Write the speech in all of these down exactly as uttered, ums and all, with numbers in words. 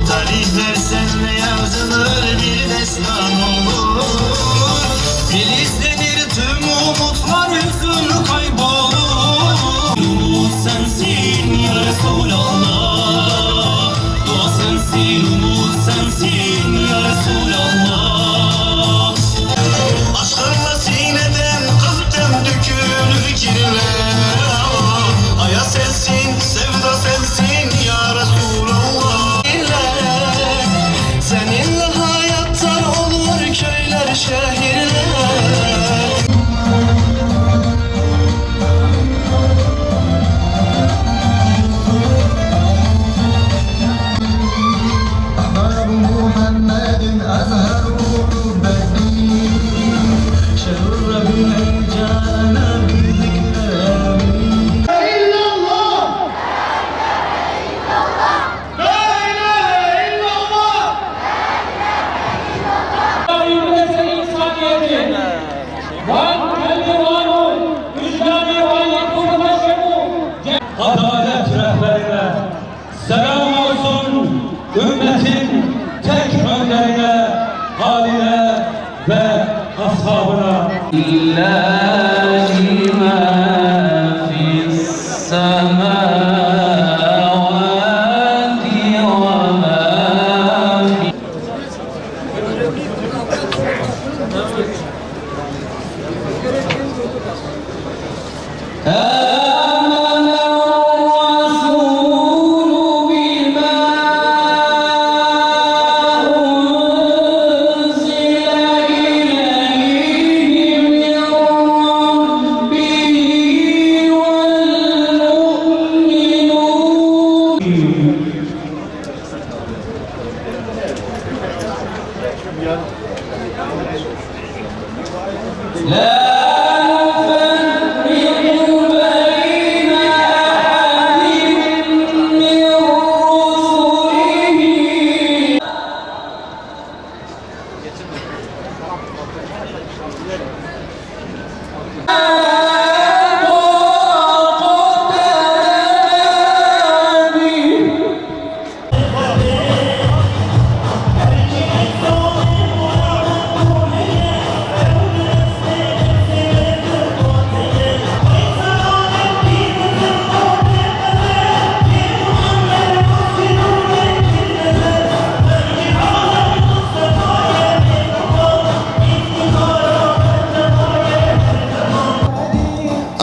Talihler senle yazılır, bir destan olur. Filizlenir tüm umutlar, hüzün kaybolur. Umut sensin ya Resulallah. Dua sensin, umut sensin ya Resulallah. Aşkınla sineden kalpten dökülür kirler. Aya sensin, sevda sensin ya Resulallah. Seninle hayattan olur köyler, şehirler. أحباب محمد أزهر بديع، شهر الربيع جاءنا بذكر أمين. إلا الله. La ilahe illallah. Ülkesi insaniyeti, van kalbi var ol, vicdanı var, yapımı başarı. Adalet rehberine selam olsun, ümmetin tek önderine, haline ve ashabına. لله ما في السماوات وما في آمن الرسول بما أنزل إليه من ربه والمؤمنون. لا نفرق بين أحد من رسله.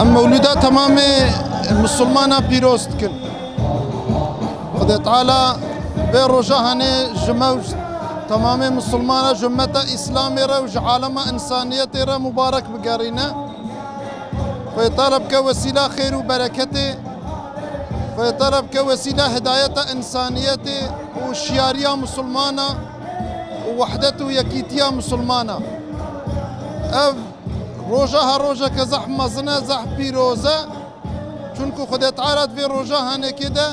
Em mewlûda temamê misilmana pîroz dikin. Xwedê Teala vê roja hanê ji me û ji temamê misilmana, ji ummeta Îslamê re û ji alema însaniyetê re mubarek bigerîne. Xwedê Teala bike wesîla xêr û bereketê. Xwedê Teala bike wesîla hidayeta însaniyetê û şiyariya misilmana û wehdet û yekîtiya misilmana. Ev roja her rojeke zehf mezin e, zehf pîroz e. Çunku Xwedê Teala di vê roja hanekê de,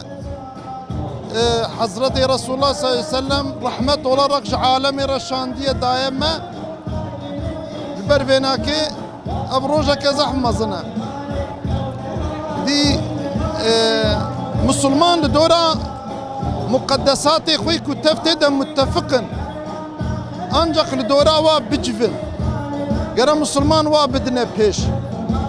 e, Hezretê Resulullah sallallahu aleyhi ve sellem rehmet olarak ji alemê re şandiye daye me. Ji ber vênakê ev rojeke zehf mezin e. Dî, e, misilman li dora muqeddesatê xwe ku tev tê de muttefiq in. Ancak li dora wa bicivin. Gere misilman wa bidine pêş.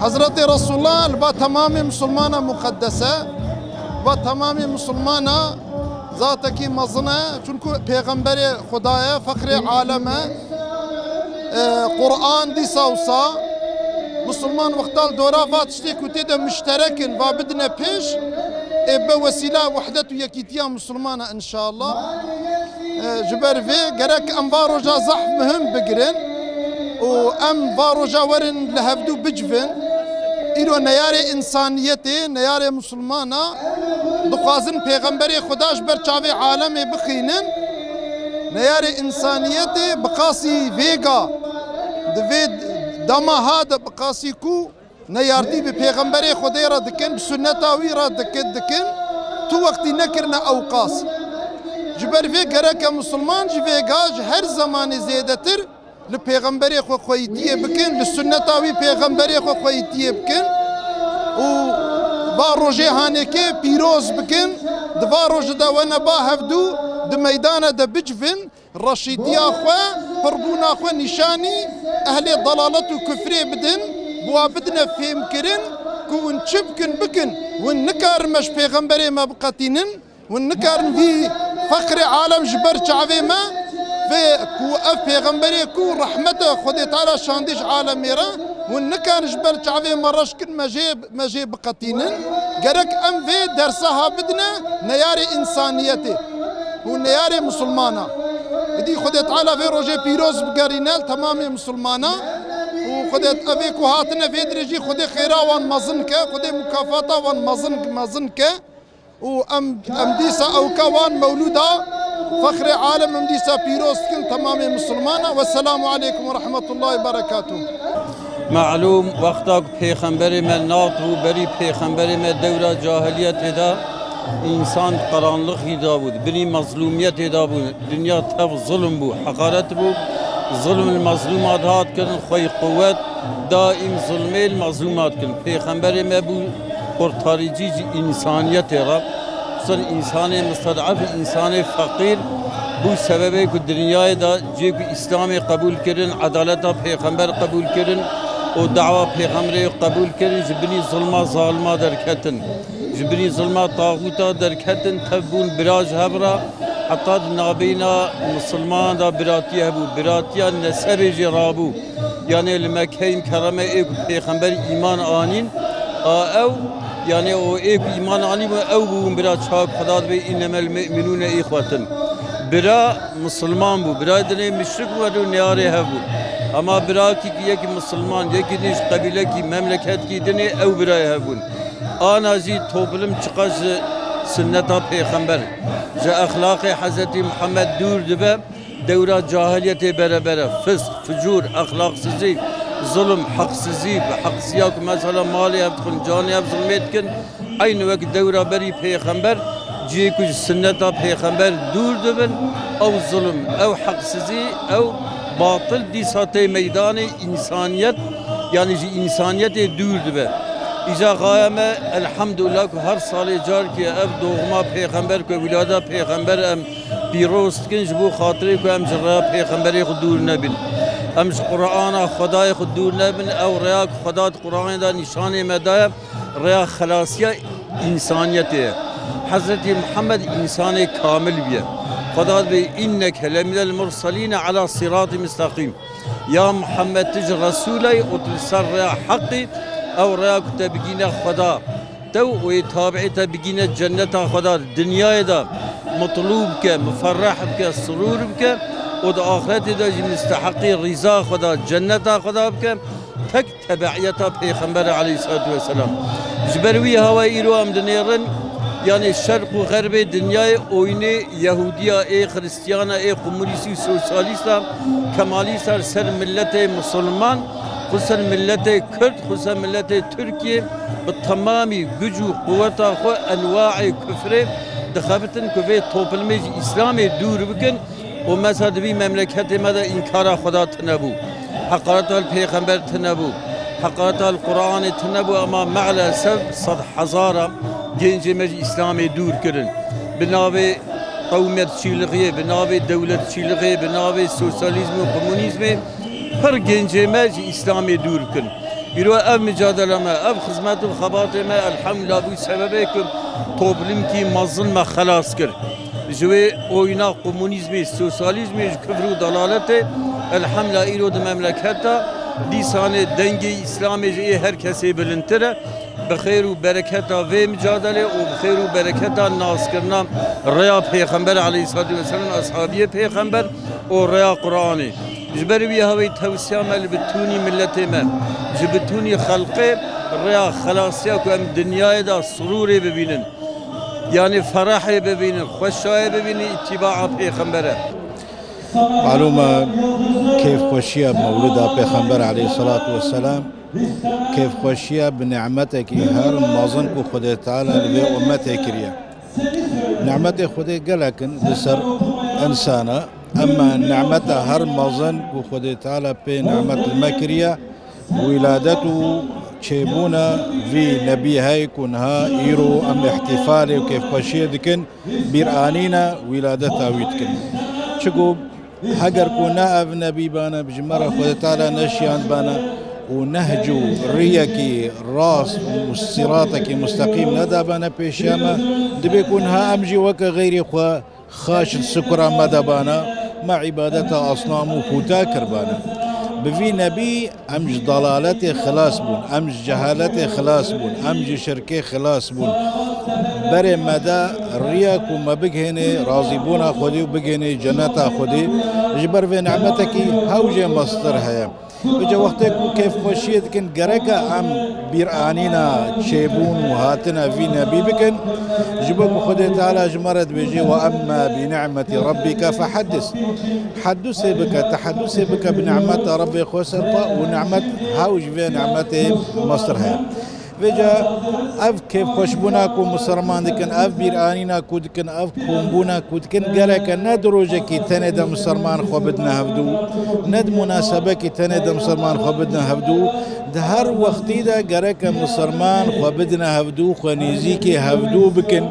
Hezretê Resulullah li ba temamê misilmana muqeddes e. Li ba temamê misilmana zatekî mezin e. Çunku pêxemberê Xuda ye, fexrê alem e. E, Quran dîsa wisa. Misilman wexta li dora va tiştê ku tê de muşterek in, va bidine pêş, ê be wesîla wehdet û yekîtiya misilmana înşallah. E, ji ber vê gerek em va roja zehf muhim bigirin û em va roja werin li hevdû bicivin. Îro neyarê însaniyetê, neyarê misilmana dixwazin pêxemberê Xuda ji ber çavê alemê bixînin. Neyarê însaniyetê bi qasî vêga di vê dema ha de bi qasî ku neyartî bi pêxemberê Xwedê re dikin, bi sunneta wî re dikin, dikin, tu wextî nekirine ewqas. Ji ber vê gereke misilman ji vêga ji her zemanê zêdetir li pêxemberê xwe xweyîtiyê bikin, li sunneta wî pêxemberê xwe xweyîtiyê bikin û Va rojê hanêkê pîroz bikin, di va rojê de wene ba hevdû di meydana de bicivin, reşîdiya xwe, pirbûna xwe nîşanî ehlê dalalet û kufrê bidin, bi wa bidine fêmkirin ku hûn çi bikin bikin, hûn nikarin me ji pêxemberê me biqetînin. Hûn nikarin vî feqrê alem ji ber çavê me, vê ku ev pêxemberê ku rehmete Xwedê Teala şandî ji alemê re, hûn nikarin ji ber çavê me reş kin, me jê, me jê biqetînin. Gerek em vê dersa ha bidine neyarê însaniyetê û neyarê misilmana. Îdî Xwedê Teala vê rojê pîroz bigerîne li temamê misilmana û Xwedê evê ku hatine vê dirê jî Xwedê xêra wan mezin ke, Xwedê mukafata wan mezin, mezin ke. û em, em dîsa ewka wan mewlûda fexrê alem em dîsa pîroz dikin temamê misilmana. Wesselamu aleykum ve rahmetullahi ve berekatuh. Melûm, wexta ku pêxemberê me nat bû, berî pêxemberê me dewra cahiliyetê de însan di qaranlixî de bû, di binî mezlûmiyetê de bû, dinya tev zulm bû, heqaret bû, zulm li mezlûma dihat kirin, xwey quwet, daîm zulmê li mezlûma dikin. Pêxemberê me bû qurtarîcî ji însaniyetê re. Xusûsan însanê misted'ef, însanê feqîr bû sebebê ku dinyayê de cê ku Îslamê qebûl kirin, edaleta pêxember qebûl kirin û dawa pêxemberê qebûl kirin, ji binî zulma zalima derketin. Ji binî zulma taxûta derketin, tev bûn bira ji hev re. Heta di nabeyna misilmanan de biratî hebû, biratiya nesebê jî rabû. Yanê li Mekkeyê Mikerreme ê ku pêxember îman anîn, a ew, yanê o ê ku îman anîbû, ew bûn bira çak Xweda dibê, "Înnemel mu'minûne îxwetun." Bira misilman bû, bira dinê müşrik bû, ew neyarê hev bûn. Ama birakî ku yekî misilman, yekî din ji qebîlekî, memleketkî dinê, ew birayê hev bûn. Ana jî toplum çiqas ji sunneta pêxember, ji exlaqê Hezretî Muhammed dûr dibe, dewra cahiliyetê berebere, fisq, ficûr, exlaqsizî, zulm, heqsizî, bi heqsiya ku mesela malê hev dixwin, canê hev zilmê dikin, eynî wek dewra berî pêxember, cihê ku ji sunneta pêxember dûr dibin, ew zulm, ew heqsizî, ew batil dîsa tê meydanê, însaniyet, yanî ji însaniyetê dûr dibe. Îja xaya me, elhamdulillah ku her salê carkê ev doxma pêxember ku wîlada pêxember em pîroz dikin, ji bo xatirê ku em ji rêya pêxemberê xwe dûr nebin. Em ji Qur'ana Xwedayê xwe dûr nebin, ew rêya ku Xweda di Qur'anê de nîşanê me daye, rêya xelasiya însaniyetê ye. Hezretî Muhammed însanê kamil bûye. Xweda dibê, "Înneke leminel murselîne ala sîratî mustaqîm." Ya Muhammed, tu ji Resûlê û tu li ser rêya heqî, ew rêya ku te bigîne Xweda. Te û ê tabi'ê te bigîne cenneta Xweda, di dinyayê de mutlû bike, muferreh bike, surûr bike û di axretê de jî musteheqî rîza Xweda, cenneta Xweda bike. Tek tebeiyeta Pêxemberê aleyhissalatu vesselam. Ji ber wî hawayê îro em dinêrin, yanê şerq û xerbê dinyayê oyunê Yehûdiya, ê Xristiyana, ê komunîstî û sosyalîsta, kemalîsta li ser miletê misilman, xusûsen miletê Kurd, xusûsen miletê Tirkiyê bi temamî guc û quweta xwe enwaê kufrê dixebitin ku vê toplumê ji Îslamê dûr bikin. Û mesela di vî memleketê me de înkara Xweda tine bû. Heqareta li Pêxember tine bû. Heqareta li Qur'anê tine bû, ema me'lesef sed hezara gencê me ji Îslamê dûr kirin. Bi navê qewmetçîlixiyê, bi navê dewletçîlixê, bi navê sosyalîzm û komunîzmê pir gencê me ji Îslamê dûr kirin. Îro ev micadele me, ev xizmet û xebatê me, elhamdulillah, bû sebebê ku toplumkî mezin me xelas kir. Ji wê oyna komunîzmê, sosyalîzmê, ji kufr û dalaletê, elhamdulillah, îro di memleketa dîsanê dengê Îslamê ji ê her kesê bilindtir e. Bi xêr û bereketa vê micadelê û bi xêr û bereketa naskirina rêya Pêxember aleyhissalatu vesselam, eshabiyê Pêxember û rêya Qur'anê. Ji ber wî hawî tewsiya me li bitûnî miletê me, ji bitûnî xelqê rêya xelasiya ku em dinyayê de surûrê bibînin, yanî ferehê bibînin, xweşayê bibînin, îtîbaa Pêxember e. Malûm e, kêfxweşiya mewlida Pêxember aleyhissalatu vesselam, kêfxweşiya bi nîmetekî her mezin ku Xwedê Teala li vê ummetê kiriye. Nîmetê Xwedê gelek in li ser însana, ema nîmeta her mezin ku Xwedê Teala pê nîmet li me kiriye, wîladet û Çêbûna vî nebî hey ku niha îro em îhtîfalê û kêfxweşiyê dikin, bîranîna wîladeta wî dikin. Çiku heger ku ne ev nebî bana, ji me re Xwedê Teala neşiyandbana û nehc û riyekî rast û sîratekî musteqîm nedabana pêşiya me, dibê ku niha em jî weke xeyrê xwe xaş li sikura me de bana, me îbadeta asnam û pûta kirbana. Bi vî nebî em ji dalaletê xilas bûn, em ji cehaletê xilas bûn, em ji şirkê xilas bûn. Berê me de riya ku me bigihênê razîbûna Xwedê û bigihênê ceneta Xwedê. Ji ber vê nimetekî hew jê mestir heye. Vêca wextê ku kêfxweşiyê dikin, gereke em bîranîna çêbûn û hatina vî nebî bikin. Ji bo ku Xwedê Teala ji me re dibêje, "Ve emme bi ni'metî rabbike fehaddis." Hedûsê bike, tehedûsê bike bi nimeta Rebbê xwe ser xwe û nimet hew ji vê nimetê mestir heye. Vêca ev kêfxweşbûna ku misilman dikin, ev bîranîna ku dikin, ev kombûna ku dikin, gereke ne di rojekî tenê de misilman xwe bidine hevdû, ne di munasebekî tenê de misilman xwe bidine hevdû, di her wextî de gereke misilman xwe bidine hevdû, xwe nêzîkê hevdû bikin.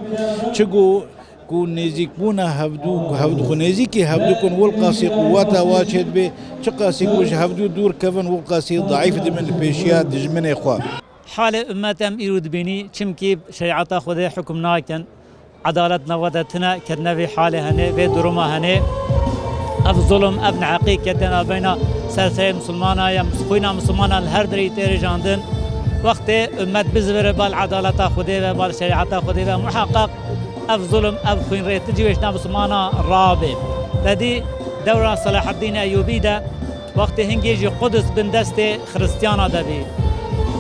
Çiku ku nêzîkbûna hevdû, ku hevdû xwe nêzîkê hevdû kun, wilqasî quweta wa çêdibe, çiqasî ku ji hevdû dûr kevin, wilqasî daîf dibin li pêşiya dijminê xwe. Halê ummet em îro dibînî, çimkî şerîeta Xwedê hukm nakin, edalet nava de tune, ketine vê halê henê, vê duruma henê. Ev zulm, ev neheqî kete navbeyna ser serê misilmana ye, xwîna misilmana li her derî tê rijandin. Wextê ummet bizivire bal edaleta Xwedê ve, bal şerîeta Xwedê ve, muheqeq ev zulm, ev xwînrêtin ji wê şina misilmana rabe. Te dî dewra Selahaddîn Eyûbî de, wextê hingê jî Qudus bin destê Xiristiyana de bî,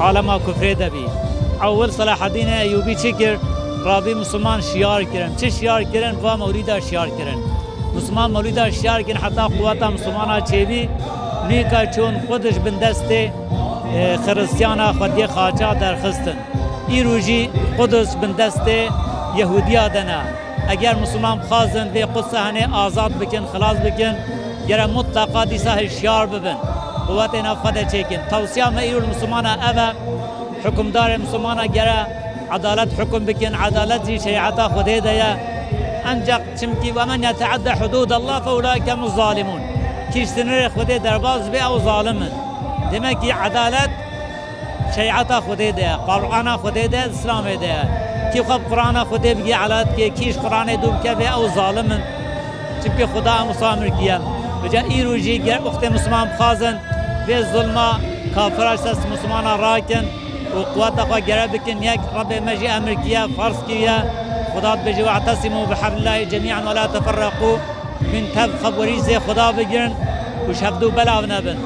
alema kufrê de bî. Ewil Selahaddînê Eyûbî çi kir? Rabî Musulman şiyar kirin. Çi şiyar kirin? Va mewlîda şiyar kirin. Musulman mewlîda şiyar kirin, heta quweta Musulmana çêbî, nîka çûn Qudus bin destê, e, Xiristiyana xwediyê xaça derxistin. Îro jî Qudus bin destê Yehudiya de ne. Eger Musulman bixwazin vê Qudsa henê azad bikin, xilas bikin, gere mutleqa dîsa hişyar bibin. Quwetê nav xwe de çêkin. Tewsiya me îro li Musulmana ev e, hukimdarê Musulmana gere edalet hukum bikin, edalet jî şerîeta Xwedê de ye. Enceq çimkî "Ve men yeteadde hudûdallah fe ulaike hum zalimun." Kî ji sinirê Xwedê derbas be, ew zalim in. Demek ki edalet şerîeta Xwedê de ye, Qur'ana Xwedê de, Îslamê de ye. Kî xwe bi Qur'ana Xwedê bigê elat ke, kî ji Qur'anê dûr bikeve, ew zalim in. Çimkî Xuda em wisa emir kiye. Vêca îro jî ger wextê Musulman bixwazin vê zulma kafira ji dest Musulmana rakin û quweta xwe gere bikin yek, Rebbê me jî emir kiye, ferz kiriye. Xuda dibêje, "We'tesimu bi heblillahi cemî'an ve la teferreqû." Hûn tev xwe bi werîsê Xuda bigirin û ji hevdû belav nebin.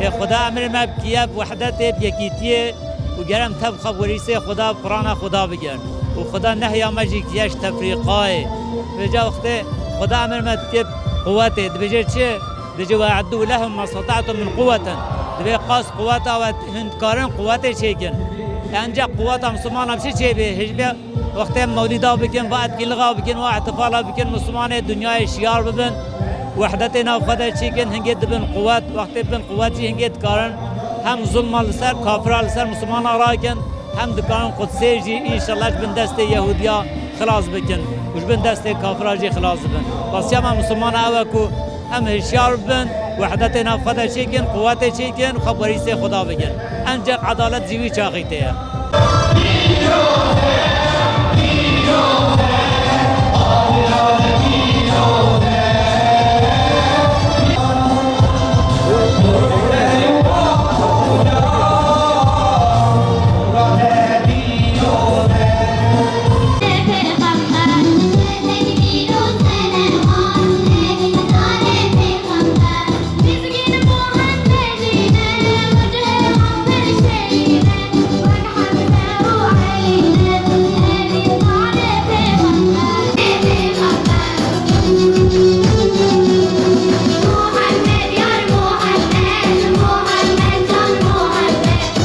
Ê Xuda emir me bi kiye, bi wehdetê, bi yekîtiyê û gerem tev xwe bi werîsê Xuda, bi Qur'ana Xuda bigirin. Û Xuda nehya me jî kiye ji tefrîqayê. Vêca wextê Xuda emir me dike bi quwetê, dibêje çi? Dibêje, "Ve e'eddu lehum mastata'tum min quwwetin." Divê qas quweta we hûn dikarin quwetê çêkin. Enceq quweta Musulmana bi çi çêbê? Hêj be Wextê em mewlîda bikin, va etkîlixa bikin, va ihtifala bikin, Musulmanê dinyayê şiyar bibin, wehdetê nav xwe de çêkin, hingê dibin quwet, wextê bin quwet jî hingê dikarin hem zulma li ser, kafira li ser Musulmana rakin, hem dikarin Qudsê jî înşallah ji bin destê Yehudiya xilas bikin û ji bin destê kafira jî xilas bibin. Wesiya me Musulmana ew e ku Em hişyar bibin, wehdetê nav xwe de çêkin, quwetê çêkin, xwe bi werîsê Xuda bikin. Enceq edalet jî wî çaxî tê ye.